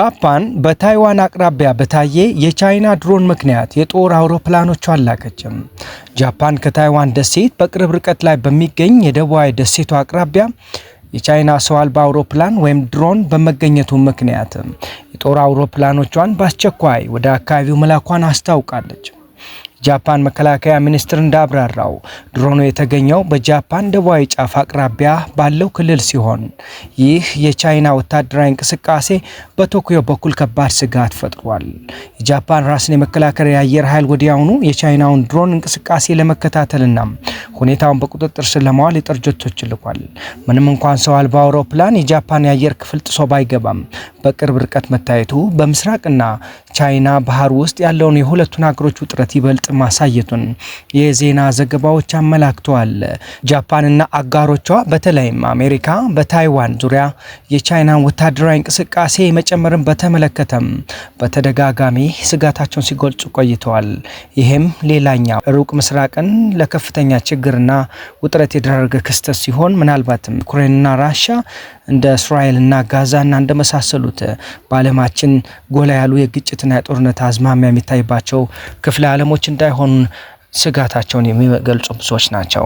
ጃፓን በታይዋን አቅራቢያ በታየ የቻይና ድሮን ምክንያት የጦር አውሮፕላኖቿን አላከችም። ጃፓን ከታይዋን ደሴት በቅርብ ርቀት ላይ በሚገኝ የደቡባዊ ደሴቷ አቅራቢያ የቻይና ሰው አልባ አውሮፕላን ወይም ድሮን በመገኘቱ ምክንያት የጦር አውሮፕላኖቿን በአስቸኳይ ወደ አካባቢው መላኳን አስታውቃለች። ጃፓን መከላከያ ሚኒስትር እንዳብራራው ድሮኑ የተገኘው በጃፓን ደቡባዊ ጫፍ አቅራቢያ ባለው ክልል ሲሆን ይህ የቻይና ወታደራዊ እንቅስቃሴ በቶኪዮ በኩል ከባድ ስጋት ፈጥሯል። የጃፓን ራስን የመከላከል የአየር ኃይል ወዲያውኑ የቻይናውን ድሮን እንቅስቃሴ ለመከታተልና ሁኔታውን በቁጥጥር ስር ለማዋል የጦር ጀቶች ልኳል። ምንም እንኳን ሰው አልባ አውሮፕላን የጃፓን የአየር ክፍል ጥሶ ባይገባም በቅርብ ርቀት መታየቱ በምስራቅና ቻይና ባህር ውስጥ ያለውን የሁለቱን ሀገሮች ውጥረት ይበልጥ ማሳየቱን የዜና ዘገባዎች አመላክተዋል። ጃፓንና አጋሮቿ በተለይም አሜሪካ በታይዋን ዙሪያ የቻይናን ወታደራዊ እንቅስቃሴ መጨመርን በተመለከተም በተደጋጋሚ ስጋታቸውን ሲገልጹ ቆይተዋል። ይህም ሌላኛው ሩቅ ምስራቅን ለከፍተኛ ችግርና ውጥረት የዳረገ ክስተት ሲሆን ምናልባትም ዩክሬንና ራሻ እንደ እስራኤልና ጋዛና እንደመሳሰሉት በዓለማችን ጎላ ያሉ የግጭትና የጦርነት አዝማሚያ የሚታይባቸው ክፍለ ዓለሞች እንዳይሆኑ ስጋታቸውን የሚገልጹ ብዙዎች ናቸው።